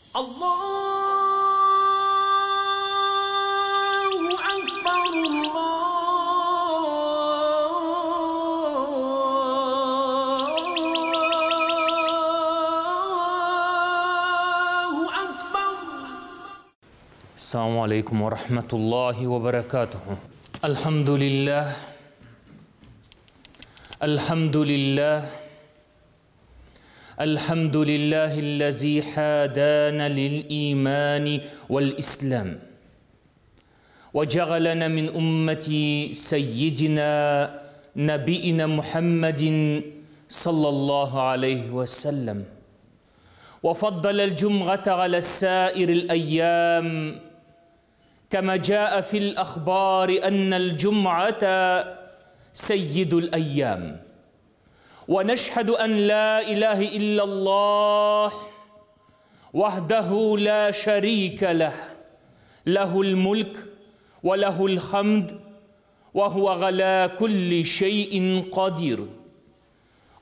Allahu Akbar, Allahu Akbar. Assalamu alaikum wa rahmatullahi wa barakatuhu. Alhamdulillah. Alhamdulillah. الحمد لله الذي هدانا للإيمان والإسلام وجعلنا من أمة سيدنا نبينا محمد صلى الله عليه وسلم وفضل الجمعة على سائر الأيام كما جاء في الأخبار أن الجمعة سيد الأيام. ونشهد أن لا إله إلا الله وحده لا شريك له، له الملك وله الحمد وهو على كل شيء قدير.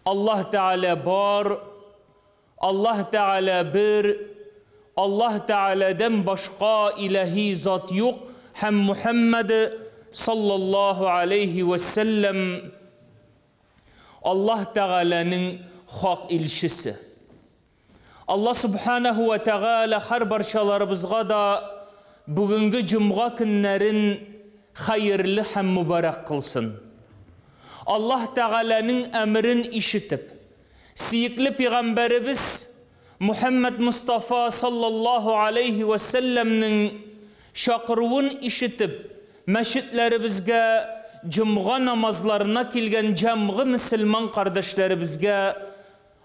الله تعالى بار، الله تعالى بر، الله تعالى دم بشقا إلهي ذات يق هم محمد صلى الله عليه وسلم Allah Teala'nın hak ilşisi. Allah Subhanahu ve Teala her barşalarımızga da bugünkü cumğa günlerin hayırlı hem mübarek kılsın. Allah Teala'nın emrin işitip, siyikli Peygamberimiz Muhammed Mustafa sallallahu aleyhi ve sellem'nin şakırıvın işitip, meşitlerimizge cumğa namazlarına kelgen cemgi müsəlman kardeşlerimizge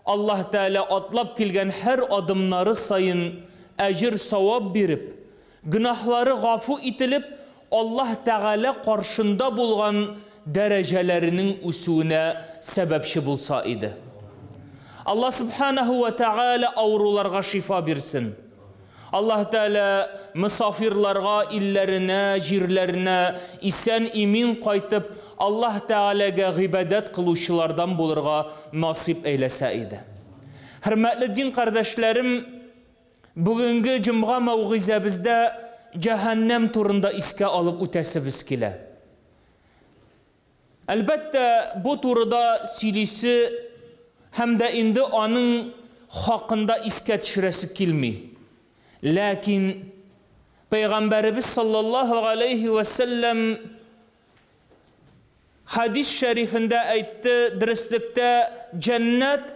Allah Teala atlap kelgen her adımları sayın ecir savab berip, günahları gafu itilip Allah Teala karşında bulgan derecelerinin usulüne sebepçi bulsa idi. Allah Subhanahu ve Teala avrularga şifa bersin. Allah Teala misafirlarga, illerine, jirlerine isen imin qaytıb Allah Teala'ga ibadet qıluşulardan bulurga nasip eylese idi. Hürmetli din kardeşlerim, bugünkü cumğa mevgizemizde cehennem turunda iske alıp ötesimiz kile. Elbette bu turda silisi hem de indi onun hakkında iske düşüresi kilmi. Lakin Peygamberimiz sallallahu aleyhi ve sellem hadis-i şerifinde aytdı, dürüstlükte cennet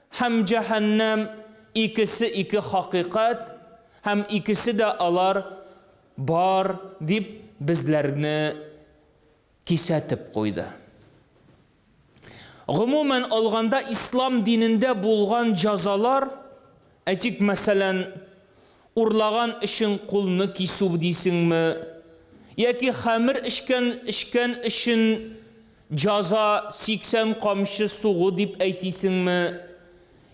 hem cehennem ikisi iki hakikat hem ikisi de alar bar deyip bizlerini kisetip koydu. Umumen alganda İslam dininde bulgan cazalar, etik mesela urlagan işin kulunu kisub deysinmi? Yaki xamir işken işin caza 80 kamşı suğu deyip aytaysinmi?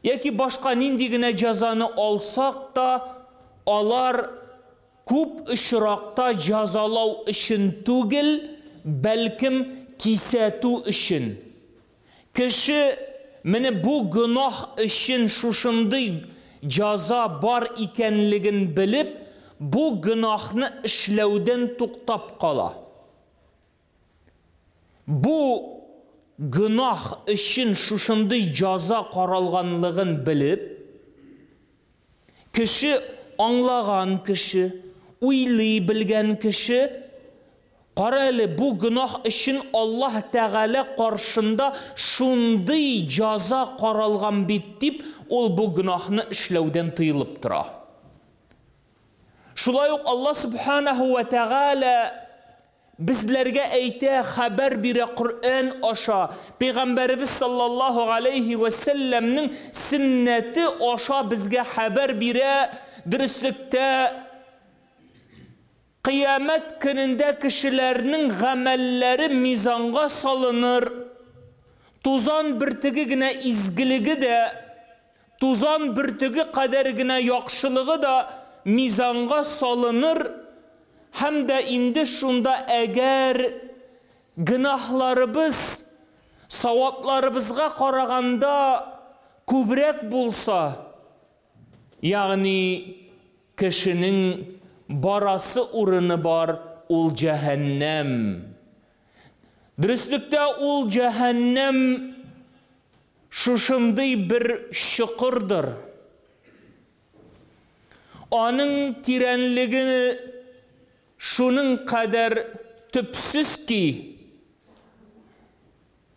Yaki başka nindigine cazanı alsak da alar kup ışırakta cazalav işin tugil, belkim kisetu işin. Kişi meni bu günah işin şuşundu caza bar ikenligin bilip, bu günahını işlevden tuqtap qala. Bu günah işin şuşundu caza qaralğanlığın bilip, kişi anlağan kişi, uylay bilgen kişi, qara bu günah işin Allah Teala qarşında şunday caza qaralğan bit deyip, ol bu günahını işlevden tıyılıp tura. Şulay uq Allah Subhanahu ve Teala bizlerge ayta, xabar bere Kur'an aşa, Peygamberimiz sallallahu aleyhi ve sellem'nin sünneti aşa bizge haber bere, dürüstlükte kıyamet gününde kişilerinin gamelleri mizanga salınır. Tuzan bürtügüne izgiligi de, tuzan bürtügü kadergine yakşılığı da mizanga salınır. Hem de indi şunda eğer günahlarımız savaplarımızga qaraganda kübrek bulsa, yani кешенең барасы урыны бар, ул җәһәннәм. Дөреслектә ул җәһәннәм шушындый бер чокырдыр. Аның тирәнлеге шуның кадәр төпсез ки,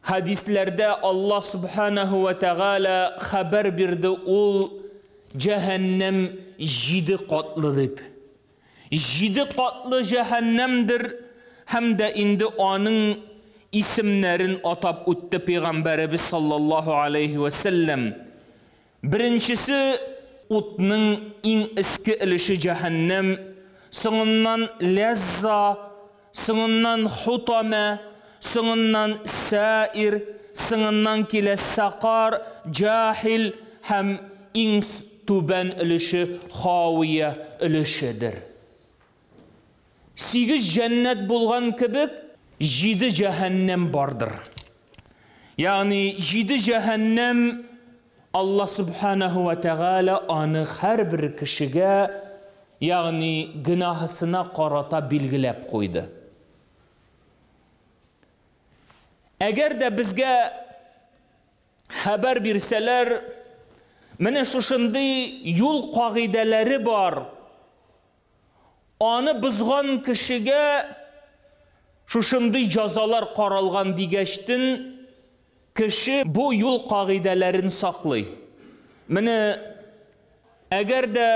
хәдисләрдә Аллаһ Субханаһу ва Тәгалә хәбәр бирде, ул җәһәннәм җиде катлы дип. Җиде катлы җәһәннәмдер һәм дә инде аның исемнәрен атап үтте Пәйгамбәребез саллаллаһу алейхи ва сәлләм. Беренчесе утның иң эске өлеше җәһәннәм, соңыннан ләзза, соңыннан хутамә, соңыннан сәир, соңыннан килә сакар, җахил һәм иң түбән өлеше хавия өлешедер. 8 җәннәт булган кебек, 7 җәһәннәм бардыр. Ягъни 7 җәһәннәм Алла Субханаһу ва Тәгалә аны һәрбер кешегә, ягъни гөнаһысына карата билгеләп куйды. Әгәр дә безгә хәбәр бирсәләр, менә шушындый юл кагыйдәләре бар. Аны бозган кешегә шушындый җәзалар каралган дигәчтен, кеше бу юл кагыйдәләрен саклый. Менә әгәр дә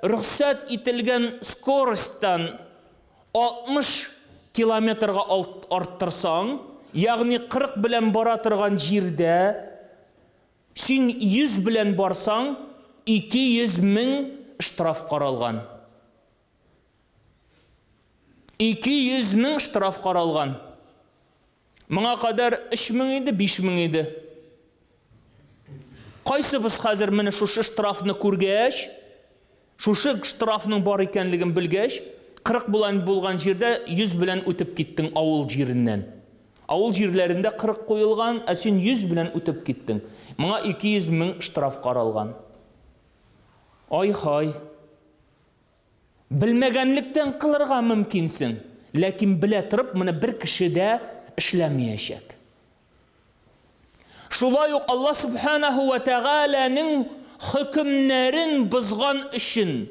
рөхсәт ителгән скоростьтан 60 километрга арттырсаң, ягъни 40 белән бара торган җирдә син 100 белән барсаң, 200 мең штраф каралган. 200 мең штраф каралган. Моңа кадәр 3000 иде, 5000 иде. Кайсыбыз хәзер менә шушы штрафны күргәч, шушы штрафның бар икәнлеген белгәч, 40 белән булган җирдә 100 белән үтеп киттең авыл җиреннән. Авыл җирләрендә 40 куелган, ә син 100 белән үтеп киттең. Моңа 200 мең штраф каралган. Ай-хай. Белмәгәнлектән кылырга мөмкинсең, ләкин белә торып моны бер кеше дә эшләмәячәк. Шулай ук Алла Субханаһу ва Тәгаләнең хөкемнәрен бозган өчен,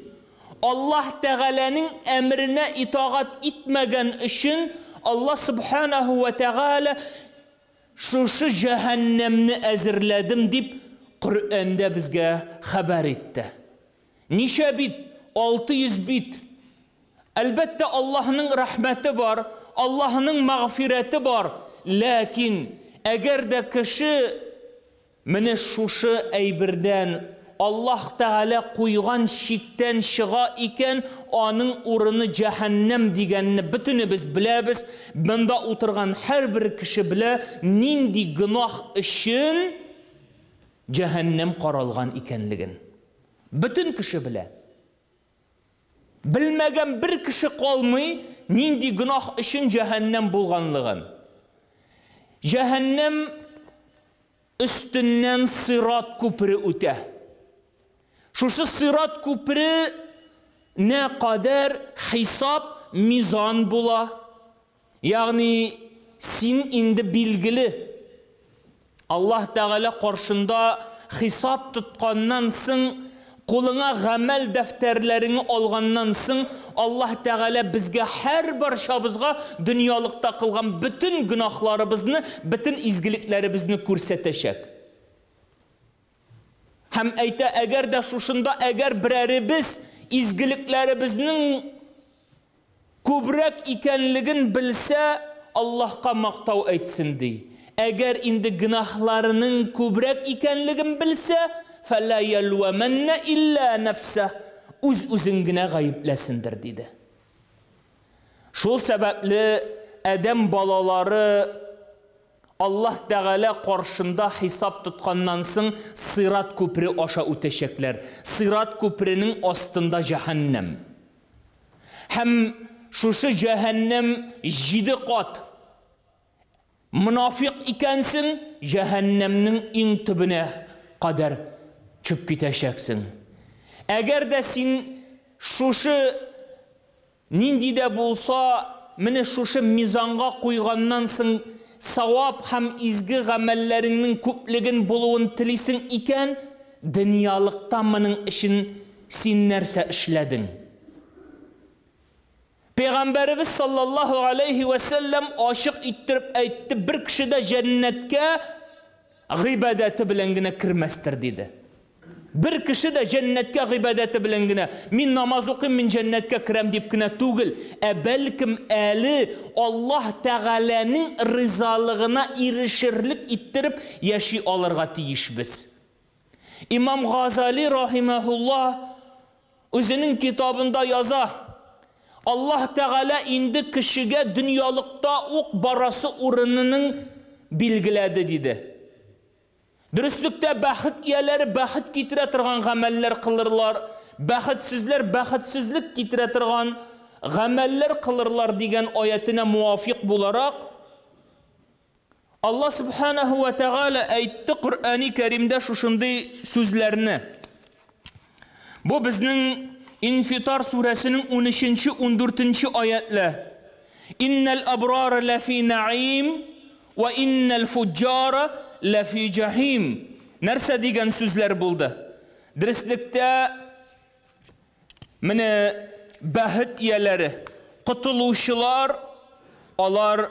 Аллаһ Тәгаләнең әмеренә итагать итмәгән өчен, Алла Субханаһу ва Тәгалә шушы җәһәннәмне әзерләдем дип Коръәндә безгә хәбәр итте. Ничә бит? 600 бит. Әлбәттә, Аллаһның рәхмәте бар, Аллаһның мәгъфирәте бар, ләкин әгәр дә кеше менә шушы әйбердән Аллаһ Тәгалә куйган чиктән чыга икән, аның урыны җәһәннәм дигәнне бөтенебез беләбез. Монда утырган һәрбер кеше белә, нинди гөнаһ өчен җәһәннәм каралган икәнлеген. Бөтен кеше белә. Белмәгән бер кеше калмый, нинди гөнаһ өчен җәһәннәм булганлыгын. Җәһәннәм өстеннән сират күпере үтә. Шушы сират күпере нә кадәр хисап, мизан була. Ягъни син инде билгеле. Аллаһ Тәгалә каршында хисап тотканнан соң, кулыңа гамәл дәфтәрләреңне алганнан соң, Аллаһ Тәгалә безгә һәр барчабызга дөньялыкта кылган бөтен гөнаһларыбызны, бөтен изгелекләребезне күрсәтәчәк. Һәм әйтә, әгәр дә шушында әгәр берәребез изгелекләребезнең күбрәк икәнлеген белсә, Аллаһка мактау әйтсен ди. Әгәр инде гөнаһларының күбрәк икәнлеген белсә, фәлә ялваманна илля нәфсә, үз-үзен генә гаепләсендер диде. Шул сәбәпле адәм балалары Аллаһ Тәгалә каршында хисап тотканнан соң сират күпере аша үтәчәкләр. Сират күперенең астында җәһәннәм. Һәм шушы җәһәннәм 7 кат. Мунафиq икәнсең, җәһәннәмнең иң төбенә кадәр чүп китәчәксең. Әгәр дә син шушы нинди дә булса менә шушы мизанга куйганнан соң савап һәм изге гамәлләреңнең күплеген булуын телисең икән, дөньялыкта моның өчен син нәрсә эшләдең? Пәйгамбәребез саллаллаһу алейхи вә сәлләм ачык иттереп әйтте, бер кеше дә җәннәткә гыйбадәте белән генә кермәстер, диде. Бер кеше дә җәннәткә гыйбадәте белән генә, мин намаз укыйм, мин җәннәткә керәм дип кенә түгел, ә бәлкем әле Аллаһ Тәгаләнең ризалыгына ирешерлек иттереп яши алырга тиешбез. Имам Газали рахимахуллаһ үзенең китабында яза, Аллаһ Тәгалә инде кешегә дөньялыкта ук барасы урынының билгеләде, диде. Дөреслектә бәхет ияләре бәхет китерә торган гамәлләр кылырлар, бәхетсезләр бәхетсезлек китерә торган гамәлләр кылырлар дигән аятенә муафик буларак, Аллаһ Субханаһу ва Тәгалә әйтте Коръәни Кәримдә шушындый сүзләрне. Бу безнең Инфитар сүрәсенең 13-14 аятлы. Иннәл абрара ләфи наим ва иннәл фуджара ләфи җахим. Нәрсә дигән сүзләр булды? Дөреслектә менә бәхет ияләре, котылучылар, алар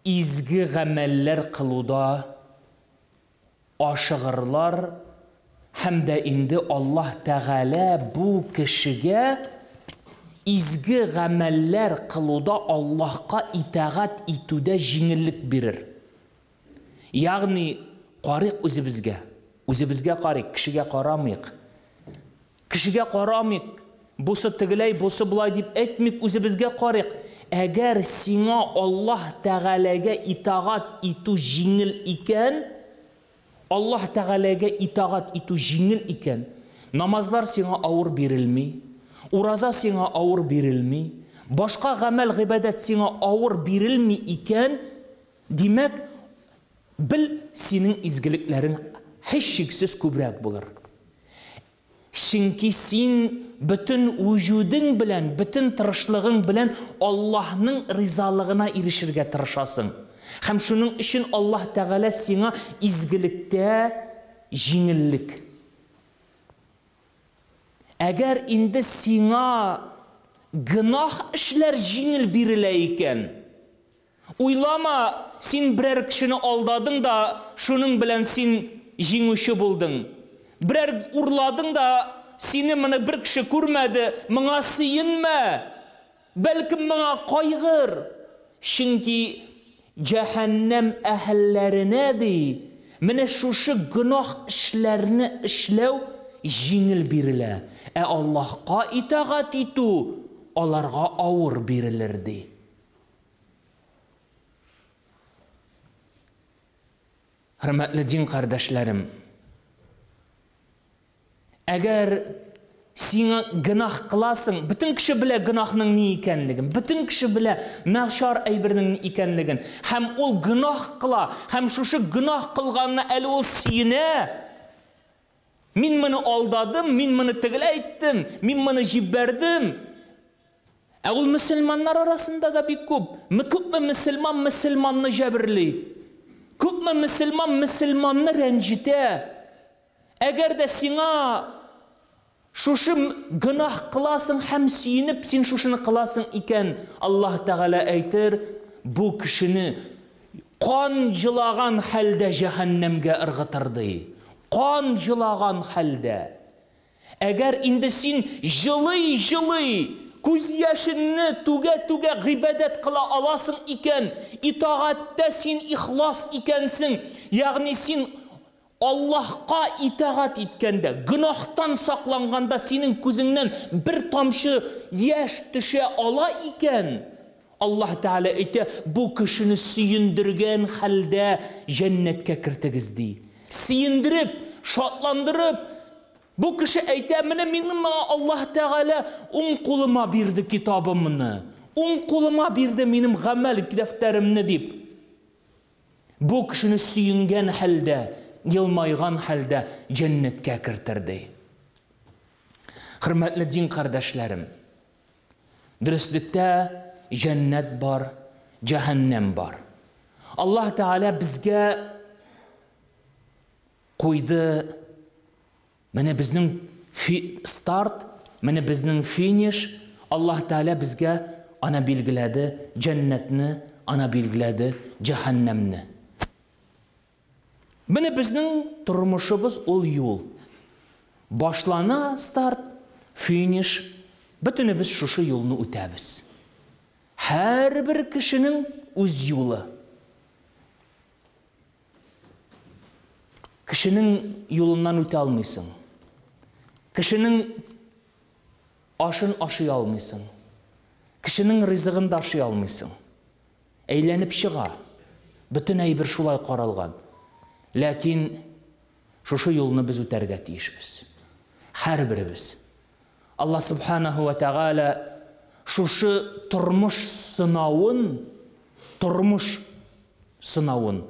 изге гамәлләр кылуда ашыгырлар һәм дә инде Аллаһ Тәгалә бу кешегә изге гамәлләр кылуда Аллаһка итагать итүдә җиңеллек бирер. Ягъни карыйк үзебезгә. Үзебезгә карыйк, кешегә карамыйк. Кешегә карамыйк, бусы тегеләй, бусы болай дип әйтмик, үзебезгә карыйк. Әгәр сиңа Аллаһ Тәгаләгә итагать итү җиңел икән, Аллаһ Тәгаләгә итагать итү җиңел икән, намазлар сиңа авыр бирелми, ураза сиңа авыр бирелми, башка гамәл гыйбадәт сиңа авыр бирелми икән, димәк, бел, синең изгелекләрең һичшиксез күбрәк булыр. Чөнки син бөтен вүҗүдең белән, бөтен тырышлыгың белән Аллаһның ризалыгына ирешергә тырышасың. Һәм шуның өчен Аллаһ Тәгалә сиңа изгелектә җиңеллек. Әгәр инде сиңа гөнаһ эшләр җиңел бирелә икән, Уйлама, син берәр кешене алдадың да, шуның белән син җиңүче булдың. Берәр урладың да, сине моны бер кеше күрмәде, моңа сөенмә. Бәлкем моңа кайгыр. Чөнки җәһәннәм әһелләренә ди, менә шушы гөнаһ эшләрне эшләү җиңел бирелә, ә Аллаһка итагать итү аларга авыр бирелер ди. Хөрмәтле дин кардәшләрем, әгәр сиңа гөнаһ кыласың, бөтен кеше белә гөнаһның ни икәнлеген, бөтен кеше белә начар әйбернең ни икәнлеген, һәм ул гөнаһ кыла, һәм шушы гөнаһ кылганына әле ул сөенә. Мин моны алдадым, мин моны тегеләй әйттем, мин моны җибәрдем. Ә ул мөселманнар арасында да бик күп. Күпме мөселман мөселманны җәберли. Күпме мөселман мөселманны рәнҗетә. Әгәр дә сиңа шушы гөнаһ кыласың һәм сөенеп син шушыны кыласың икән, Аллаһ Тәгалә әйтер, бу кешене кан җылаган хәлдә җәһәннәмгә ыргытыр ди. Кан җылаган хәлдә. Әгәр инде син җылый-җылый, күз яшеңне түгә-түгә гыйбадәт кыла аласың икән, итагатьтә син ихлас икәнсең, ягъни син Аллаһка итагать иткәндә, гөнаһтан сакланганда синең күзеңнән бер тамчы яшь төшә ала икән, Аллаһ Тәгалә әйтә, бу кешене сөендергән хәлдә җәннәткә кертегез, ди. Сөендереп, шатландырып, бу кеше әйтә, менә минем моңа Аллаһ Тәгалә уң кулыма бирде китабымны, уң кулыма бирде минем гамәл дәфтәремне дип. Бу кешене сөенгән хәлдә, елмайган хәлдә җәннәткә кертер, ди. Хөрмәтле дин кардәшләрем, дөреслектә җәннәт бар, җәһәннәм бар. Аллаһ Тәгалә безгә куйды менә безнең старт, менә безнең финиш. Аллаһ Тәгалә безгә ана билгеләде җәннәтне, ана билгеләде җәһәннәмне. Менә безнең тормышыбыз ул юл. Башлана старт, финиш, бөтенебез шушы юлны үтәбез. Һәрбер кешенең үз юлы. Кешенең юлыннан үтә алмыйсың. Кешенең ашын ашый алмыйсың. Кешенең ризыгын да ашый алмыйсың. Әйләнеп чыга. Бөтен әйбер шулай каралган. Ләкин шушы юлны без үтәргә тиешбез. Һәрберебез. Алла субханаху ва тәгалә шушы тормыш сынавын, тормыш сынавын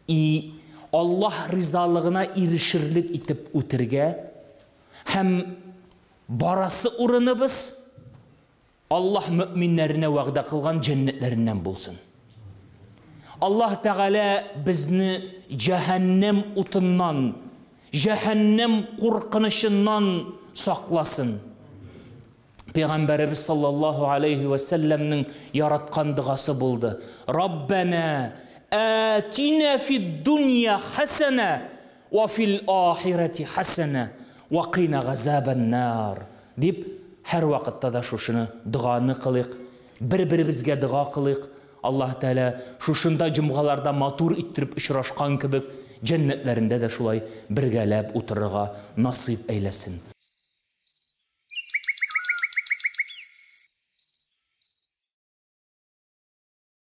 и Аллаһ ризалыгына ирешерлек итеп үтергә һәм барасы урыныбыз Аллаһ мөэминнәренә вәгъдә кылган җәннәтләреннән булсын. Аллаһ Тәгалә безне җәһәннәм утыннан, җәһәннәм куркынычыннан сакласын. Пәйгамбәребез саллаллаһу алейхи ва сәлләмнең яраткан догасы булды. Раббана атина фид дунья хасана ва фил ахирати хасана ва кина газабан нар дип һәрвакытта да шушыны доганы кылыйк, бер-беребезгә дога кылыйк. Аллаһ Тәгалә шушында җомгаларда матур иттереп очрашкан кебек, җәннәтләрендә дә шулай бергәләп утырырга насыйп әйләсен.